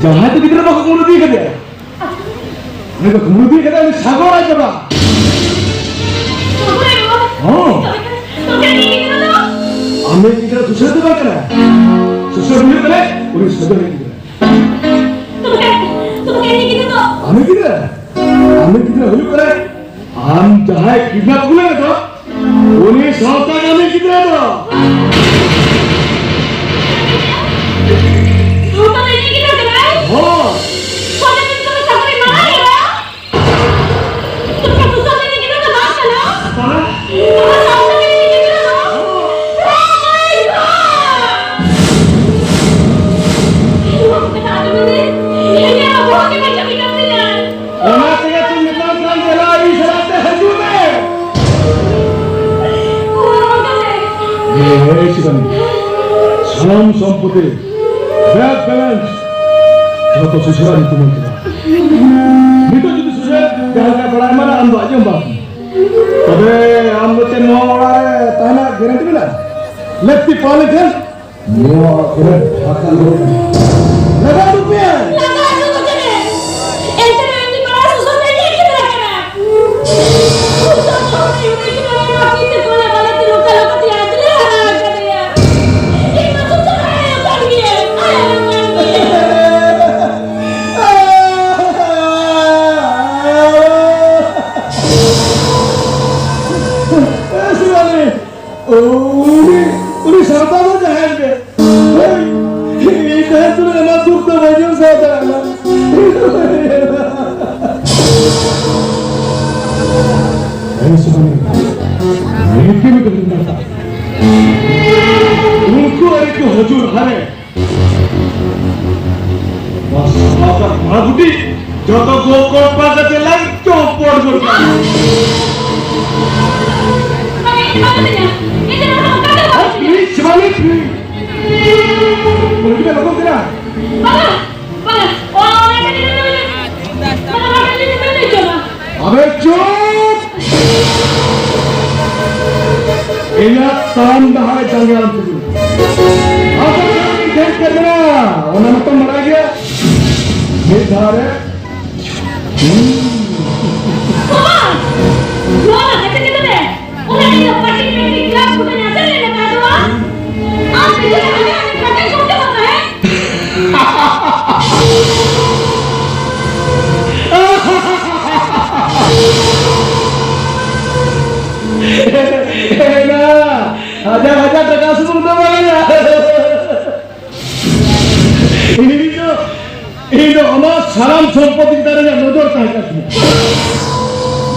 ᱡᱟᱦᱟᱸᱭ ᱫᱚ ᱜᱤᱫᱽᱨᱟᱹ ᱵᱟᱠᱚ ᱠᱩᱢᱵᱽᱲᱩ ᱤᱫᱤ ᱠᱟᱫᱮᱭᱟ᱾ ᱩᱱᱤ ᱫᱚ ᱠᱩᱢᱵᱽᱲᱩ ᱤᱫᱤ ᱠᱟᱫᱮᱭᱟ, ᱩᱱᱤ ᱥᱟᱜᱚᱨ ᱟᱡ ᱵᱟᱵᱟ᱾ ᱥᱟᱜᱚᱨ ᱟᱡ ᱵᱟᱵᱟ? ᱦᱚᱸ᱾ ᱛᱚᱵᱮ, ᱛᱚᱵᱮ ᱩᱱᱤ ᱜᱤᱫᱽᱨᱟᱹ ᱫᱚ? ᱟᱢᱤᱡ ᱜᱤᱫᱽᱨᱟᱹ ᱥᱩᱥᱟᱹᱨ ᱫᱚ ᱵᱟᱝ ᱠᱟᱱᱟ᱾ ᱥᱩᱥᱟᱹᱨ ᱦᱩᱭᱩᱜ ᱠᱟᱱᱟ ᱩᱱᱤ ᱥᱟᱜᱚᱨ ᱨᱤᱡ ᱜᱤᱫᱽᱨᱟᱹ᱾ ᱛᱚᱵᱮ, ᱛᱚᱵᱮ ᱩᱱᱤ ᱜᱤᱫᱽᱨᱟᱹ ᱫᱚ? ᱟᱢᱤᱡ ᱜᱤᱫᱽᱨᱟᱹ? ᱟᱢᱤᱡ ᱜᱤᱫᱽᱨᱟᱹ ᱦᱩᱭᱩᱜ ᱠᱟᱱᱟᱭ ᱟᱢ ᱡᱟᱦᱟᱸᱭ ᱠᱤᱰᱱᱟᱯ ᱠᱚ ᱞᱟᱹᱭ ᱫᱚ, ᱩᱱᱤ ᱥᱟᱶᱛᱟ ᱠᱟᱹᱢᱤ ᱜᱤᱫᱽᱨᱟᱹ ᱫᱚ᱾ ᱥᱟᱶᱛᱟ ᱠᱟᱹᱢᱤ ᱜᱤᱫᱽᱨᱟᱹ ᱠᱟᱱᱟᱭ? ᱦᱳᱭ᱾ ᱥᱟᱶᱛᱟ ᱠᱟᱹᱢᱤ ᱜᱤᱫᱽᱨᱟᱹ ᱫᱚ ᱥᱟᱶᱛᱟ ᱠᱟᱹᱢᱤ ᱢᱟᱨᱟᱝ ᱜᱤᱫᱽᱨᱟᱹ? ᱛᱚᱵᱮ ᱥᱟᱶᱛᱟ ᱠᱟᱹᱢᱤ ᱜᱤᱫᱽᱨᱟᱹ ᱫᱚ ᱵᱟᱝ ᱠᱟᱱᱟ? ᱵᱟᱝ᱾ ᱛᱚᱵᱮ ᱥᱟᱶᱛᱟ ᱠᱟᱹᱢᱤ ᱜᱤᱫᱽᱨᱟᱹ ᱫᱚ? ᱦᱳᱭ᱾ Oh my God! ᱱᱚᱣᱟ ᱠᱚ ᱠᱟᱛᱷᱟ ᱟᱸᱡᱚᱢ ᱠᱟᱛᱮ ᱤᱧᱟᱹᱜ ᱵᱚᱦᱚᱜ ᱜᱮ ᱵᱟᱭ ᱠᱟᱹᱢᱤ ᱠᱟᱱ ᱛᱤᱧᱟᱹ᱾ ᱚᱱᱟ ᱛᱮᱜᱮ ᱛᱚᱧ ᱢᱮᱛᱟᱢ ᱠᱟᱱ, ᱫᱮᱞᱟ ᱤᱧ ᱥᱟᱞᱟᱜ ᱛᱮ ᱦᱤᱡᱩᱜ ᱢᱮ᱾ ᱮ, ᱮ, ᱥᱤᱵᱟᱱᱤ, ᱥᱟᱱᱟᱢ ᱥᱚᱢᱯᱚᱛᱤ, bank balance ᱡᱚᱛᱚ ᱥᱩᱥᱟᱹᱨᱟ ᱧᱩᱛᱩᱢ ᱮᱢ ᱠᱮᱫᱟ᱾ ᱱᱤᱛᱚᱜ ᱡᱩᱫᱤ ᱥᱩᱥᱟᱹᱨ ᱡᱟᱦᱟᱸ ᱞᱮᱠᱟ ᱵᱟᱲᱟᱭ ᱢᱟᱱᱟ, ᱟᱢ ᱫᱚ ᱟᱸᱡᱚᱢ ᱵᱟᱢ᱾ ᱛᱚᱵᱮ ᱟᱢ ᱫᱚ ᱪᱮᱫ ᱱᱚᱣᱟ ᱚᱲᱟᱜ ᱨᱮ ᱛᱟᱦᱮᱱᱟ guarantee ᱢᱮᱱᱟᱜᱼᱟ? ᱞᱟᱹᱠᱛᱤ ᱯᱟᱲᱟᱣ ᱞᱮᱱᱠᱷᱟᱱ ᱱᱚᱣᱟ ᱠᱚᱨᱮ ᱰᱷᱟᱠᱟ ᱫᱚ ᱞᱟᱜᱟ ᱩᱰᱩᱠ ᱢᱮᱭᱟ᱾ ᱞᱟᱜᱟ ᱩᱰᱩᱠ ᱢᱮ᱾ ᱮᱱᱛᱮ ᱨᱮᱦᱚᱸ ᱩᱱᱤ ᱵᱟᱲᱟᱭ ᱥᱩᱥᱟᱹᱨ ᱫᱚ ᱤᱧᱟᱹᱜ ᱜᱤᱫᱽᱨᱟᱹ ᱠᱟᱱᱟ᱾ ᱥᱩᱥᱟᱹᱨ ᱫᱚ ᱩᱱᱤ ᱜᱤᱫᱽᱨᱟᱹ ᱠᱟᱱᱟ, ᱛᱤ ᱛᱮ ᱠᱚᱞᱮ ᱵᱟᱞᱮ ᱛᱮ ᱱᱚᱝᱠᱟ ᱞᱚᱠᱟ ᱛᱮ ᱟᱡ ᱞᱮ ᱦᱟᱨᱟ ᱟᱠᱟᱫᱮᱭᱟ᱾ ᱤᱧ ᱢᱟ ᱥᱩᱥᱟᱹᱨ ᱟᱭᱳ ᱠᱟᱱ ᱜᱤᱭᱟᱹᱧ, ᱟᱭᱳ ᱠᱟᱱ ᱜᱤᱭᱟᱹᱧ᱾ ᱩᱱᱤ, ᱩᱱᱤ ᱥᱟᱶᱛᱟ ᱫᱚ ᱡᱟᱦᱟᱸᱭ ᱜᱮ, ᱦᱳᱭ, ᱤᱧ ᱛᱟᱦᱮᱸ ᱛᱩᱞᱩᱡ ᱚᱱᱟ ᱫᱩᱠ ᱫᱚ ᱵᱟᱹᱧ ᱥᱟᱦᱟᱣ ᱫᱟᱲᱮᱭᱟᱜᱼᱟ᱾ ᱦᱮᱸ, ᱥᱩᱢᱟᱹᱱ, ᱱᱤᱝᱠᱟᱹ ᱜᱮ ᱠᱟᱹᱢᱤ ᱢᱮᱱᱟᱜᱼᱟ᱾ ᱩᱱᱠᱩ ᱟᱹᱰᱤ ᱠᱚ ᱦᱤᱡᱩᱜ ᱦᱟᱨᱮ᱾ ᱵᱟᱥ, ᱡᱚᱛᱚ ᱜᱚ ᱠᱚ ᱯᱟᱠᱟᱛᱮ ᱞᱟᱝ ᱪᱚᱯᱚᱲ ᱜᱚᱫ ᱠᱟᱜᱼᱟ᱾ ᱵᱟᱝ, ᱤᱧ ᱫᱚ ᱵᱟᱝ ᱠᱟᱹᱱᱟᱹᱧ᱾ ᱤᱧ ᱫᱚ ᱱᱚᱰᱮ ᱚᱠᱟ ᱨᱮ ᱵᱟᱝ ᱠᱟᱹᱱᱟᱹᱧ᱾ Please, Sibani, please. ᱵᱚᱞ ᱠᱤ ᱵᱮ ᱞᱚᱜᱚᱱ ᱠᱟᱱᱟ? ᱵᱟᱵᱟ, ᱵᱟᱵᱟ, ᱚ, ᱚᱱᱟ ᱠᱟᱹᱴᱤᱡ ᱵᱟᱵᱟ, ᱚᱱᱟ ᱠᱟᱹᱴᱤᱡ ᱵᱟᱵᱟ᱾ ᱟᱵᱮ ᱪᱩᱯ! ᱤᱧᱟᱹᱜ ᱛᱟᱲᱟᱢ ᱰᱟᱦᱟᱨ ᱡᱟᱸᱜᱮ ᱟᱞᱚᱢ ᱛᱤᱸᱜᱩᱱᱟ᱾ ᱟᱫᱚ ᱪᱮᱫ ᱤᱧ ᱴᱷᱮᱱ ᱠᱮᱫ ᱢᱮᱱᱟ, ᱚᱱᱟ ᱢᱟᱛᱚᱢ ᱵᱟᱲᱟᱭ ᱜᱮᱭᱟ᱾ ᱢᱤᱫ ᱫᱷᱟᱣ ᱨᱮ ᱵᱟᱵᱟ! ᱱᱚᱣᱟ ᱢᱟ ᱦᱟᱛᱮ ᱛᱮᱫᱚ ᱨᱮ! ᱚᱱᱟ ᱤᱧ ᱫᱚ ᱯᱟᱴᱤ ᱯᱮᱱᱴᱤ ᱜᱞᱟᱥ ᱠᱚᱫᱚᱧ ᱟᱥᱮᱱ ᱞᱮᱱᱟ ᱛᱟᱦᱮᱸ ᱫᱚ ᱵᱟᱝ? ᱟᱨ ᱵᱤᱡᱽᱞᱤ ᱟᱞᱮ ᱟᱞᱮ ᱠᱟᱴᱮᱡ ᱠᱚ ᱪᱟᱵᱟ ᱛᱟᱦᱮᱸ? ᱮᱱᱟ, ᱦᱟᱡᱟᱨ ᱦᱟᱡᱟᱨ ᱴᱟᱠᱟ ᱥᱩᱢᱩᱝ ᱫᱚ ᱵᱟᱝᱟ᱾ ᱤᱧ ᱫᱚ, ᱤᱧ ᱫᱚ ᱟᱢᱟᱜ ᱥᱟᱱᱟᱢ ᱥᱚᱢᱯᱚᱛᱤ ᱪᱮᱛᱟᱱ ᱨᱮ ᱤᱧᱟᱹᱜ ᱱᱚᱡᱚᱨ ᱛᱟᱦᱮᱸ ᱠᱟᱱ ᱛᱤᱧᱟ᱾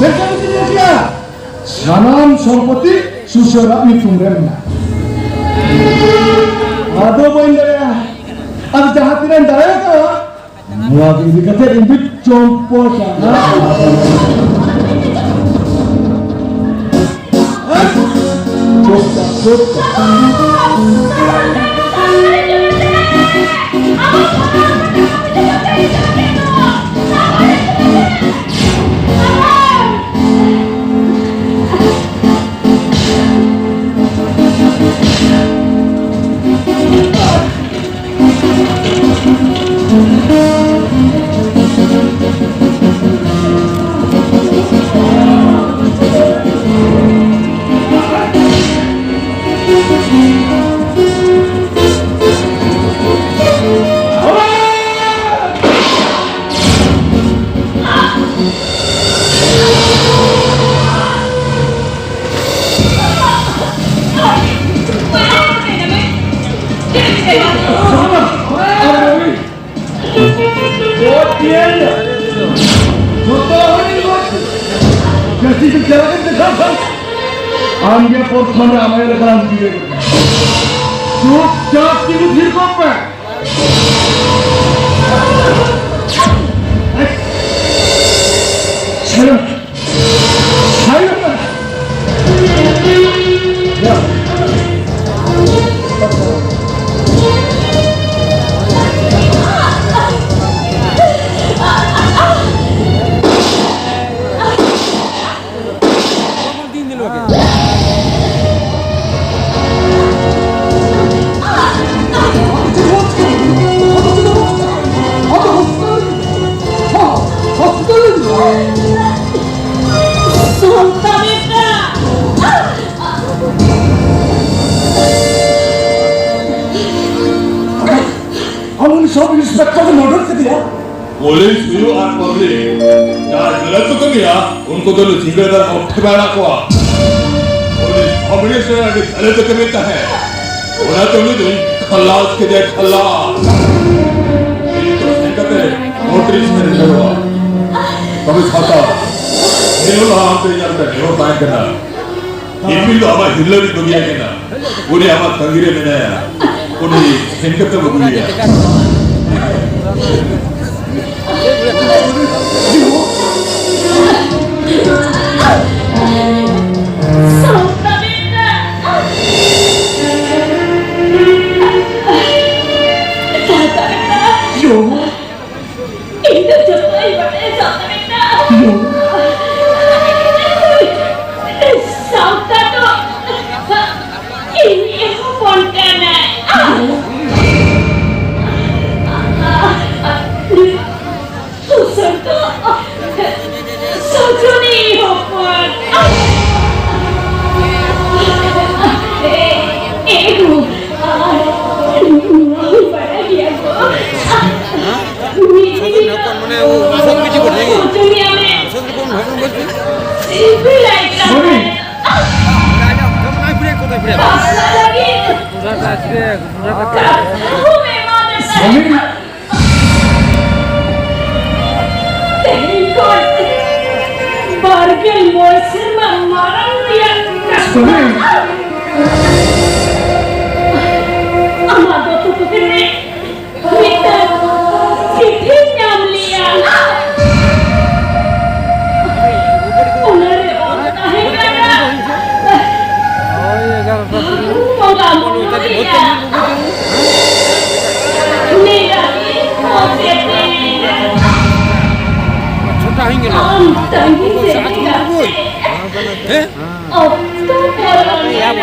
ᱢᱮᱱᱠᱷᱟᱱ ᱪᱮᱫ ᱤᱧ ᱞᱟᱹᱭᱟ? ᱥᱟᱱᱟᱢ ᱥᱚᱢᱯᱚᱛᱤ ᱥᱩᱥᱟᱹᱨᱟᱜ ᱧᱩᱛᱩᱢ ᱨᱮ ᱢᱮᱱᱟᱜᱼᱟ᱾ ᱟᱫᱚ ᱵᱟᱹᱧ ᱫᱟᱲᱮᱭᱟᱜᱼᱟ᱾ ᱟᱨ ᱡᱟᱦᱟᱸ ᱛᱤᱱᱟᱹᱜ ᱤᱧ ᱫᱟᱲᱮᱭᱟᱜᱼᱟ, ᱱᱚᱣᱟ ᱠᱚ ᱤᱫᱤ ᱠᱟᱛᱮ ᱤᱧ ᱫᱚ ᱪᱚᱢᱯᱚᱴ ᱟᱠᱟᱱᱟ᱾ ᱪᱩᱯ ᱪᱟᱯ, ᱪᱩᱯ ᱪᱟᱯ᱾ ᱡᱟᱹᱥᱛᱤ ᱠᱚ ᱪᱟᱞᱟᱜ ᱠᱟᱱ ᱫᱮᱠᱷᱟᱣ ᱠᱷᱟᱱ ᱟᱢ ᱜᱮ ᱯᱨᱚᱛᱷᱚᱢ ᱨᱮ ᱟᱢᱟᱭ ᱞᱮᱠᱟᱱ ᱜᱤᱫᱽᱨᱟᱹ᱾ ᱪᱩᱯᱪᱟᱯ ᱛᱤᱸᱜᱩ ᱛᱷᱤᱨ ᱠᱚᱜ ᱯᱮ᱾ ᱥᱟᱵ ᱤᱱᱥᱯᱮᱠᱴᱚᱨ ᱫᱚ ᱢᱟᱨᱰᱟᱨ ᱠᱮᱫᱮᱭᱟ᱾ ᱯᱩᱞᱤᱥ ᱦᱩᱭᱩᱜ ᱟᱨ ᱯᱟᱵᱽᱞᱤᱠ ᱡᱟᱦᱟᱸᱭ ᱜᱟᱹᱞᱟᱹᱛ ᱠᱚ ᱠᱟᱹᱢᱤᱭᱟ, ᱩᱱᱠᱩ ᱫᱚ ᱱᱩᱭ ᱥᱤᱸᱜᱟᱹᱲ ᱫᱚ ᱚᱠᱛᱮ ᱵᱟᱭ ᱟᱲᱟᱜ ᱠᱚᱣᱟ᱾ ᱯᱩᱞᱤᱥ ᱯᱟᱵᱽᱞᱤᱠ ᱨᱮ ᱟᱹᱰᱤ ᱜᱟᱹᱞᱟᱹᱛ ᱠᱟᱹᱢᱤ ᱛᱟᱦᱮᱸ, ᱚᱱᱟᱛᱮ ᱩᱱᱤ ᱫᱚᱧ ᱠᱷᱟᱞᱟᱥ ᱠᱮᱫᱮᱭᱟ, ᱠᱷᱟᱞᱟᱥ᱾ ᱤᱧ ᱫᱚ ᱥᱮᱱ ᱠᱟᱛᱮ ᱠᱳᱨᱴ ᱨᱤᱧ ᱥᱮᱱ ᱨᱩᱣᱟᱹᱲᱚᱜᱼᱟ᱾ ᱛᱚᱵᱮ ᱥᱟᱶᱛᱟ, ᱱᱤᱭᱟᱹ ᱞᱟᱦᱟ ᱟᱢ ᱴᱷᱮᱱ ᱤᱧᱟᱹᱜ ᱢᱤᱫᱴᱟᱝ ᱱᱮᱦᱚᱨ ᱛᱟᱦᱮᱸ ᱠᱟᱱᱟ᱾ ᱤᱯᱤᱞ ᱫᱚ ᱟᱢᱟᱜ ᱦᱤᱨᱞᱟᱹ ᱨᱤᱧ ᱵᱟᱹᱜᱤᱭᱟᱭ ᱠᱟᱱᱟ᱾ ᱩᱱᱤ ᱟᱢᱟᱜ ᱛᱟᱺᱜᱤ ᱨᱮ ᱢᱮᱱᱟᱭᱟ᱾ ᱩᱱᱤ ᱥᱮᱱ ᱠᱟᱛᱮᱢ ᱟᱹᱜᱩᱭᱮᱭᱟ᱾ ᱤᱧ ᱫᱚ ᱡᱚᱛᱚᱧ ᱵᱟᱰᱟᱭᱟ, ᱥᱟᱶᱛᱟ ᱢᱮᱱᱟᱜᱼᱟ᱾ ᱥᱟᱶᱛᱟ ᱫᱚ ᱤᱧᱤᱡ ᱦᱚᱯᱚᱱ ᱠᱟᱱᱟᱭ᱾ ᱩᱥᱟᱹᱨ ᱫᱚ ᱥᱚᱡᱚᱱᱤ ᱦᱚᱯᱚᱱ᱾ ᱮ, ᱮ ᱜᱳ, ᱱᱚᱣᱟ ᱦᱩᱭ ᱵᱟᱲᱟᱭ ᱜᱮᱭᱟ ᱜᱳ᱾ ᱥᱚᱡᱚᱱᱤ ᱦᱚᱯᱚᱱ ᱢᱟᱱᱮ ᱩᱥᱟᱹᱫ ᱵᱤᱴᱤ ᱠᱚ ᱴᱷᱮᱱ ᱜᱮ? ᱥᱚᱡᱚᱱᱤ ᱟᱢᱮ ᱩᱥᱟᱹᱫ ᱦᱚᱯᱚᱱ ᱵᱷᱟᱜᱮ ᱵᱚᱞᱛᱮ? ᱥᱤᱵᱤᱞᱟᱭ ᱠᱟᱱᱟ᱾ ᱵᱟᱯᱞᱟ ᱞᱟᱹᱜᱤᱫ ᱠᱟᱛᱷᱟ ᱦᱚᱸ ᱮᱢᱟᱫᱮ ᱛᱟᱦᱮᱸ᱾ ᱛᱮᱦᱮᱧ ᱠᱷᱚᱱ ᱵᱟᱨᱜᱮᱞ ᱢᱚᱬᱮ ᱥᱮᱨᱢᱟ ᱢᱟᱲᱟᱝ ᱨᱮᱭᱟᱜ ᱠᱟᱛᱷᱟ᱾ ᱥᱩᱢᱤ! ᱟᱢᱟᱜ ᱫᱚᱛᱚ ᱯᱩᱛᱷᱤ ᱨᱮ ᱢᱤᱫᱴᱟᱝ ᱪᱤᱴᱷᱤᱧ ᱧᱟᱢ ᱞᱮᱭᱟ᱾ ᱚᱱᱟᱨᱮ ᱚᱞ ᱛᱟᱦᱮᱸ ᱠᱟᱱᱟ, ᱵᱚᱸᱜᱟ ᱢᱚᱱᱚ ᱨᱮᱭᱟᱜ ᱱᱤᱨᱟᱹᱭ ᱢᱚᱛᱮᱛᱮ ᱟᱢ ᱛᱟᱺᱜᱤ ᱨᱮ ᱢᱮᱱᱟᱜ ᱢᱮ᱾ ᱚᱠᱛᱚ ᱯᱚᱞᱚᱢ ᱮᱱᱟ᱾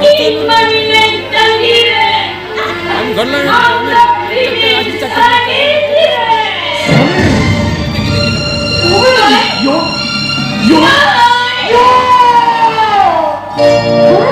ᱤᱧ ᱢᱟ ᱢᱤᱱᱟᱹᱧ ᱛᱟᱺᱜᱤ ᱨᱮ᱾ ᱟᱢ ᱫᱚ ᱛᱤᱱᱤᱧ ᱥᱟᱺᱜᱤᱧ ᱨᱮ᱾ ᱦᱩᱲᱩ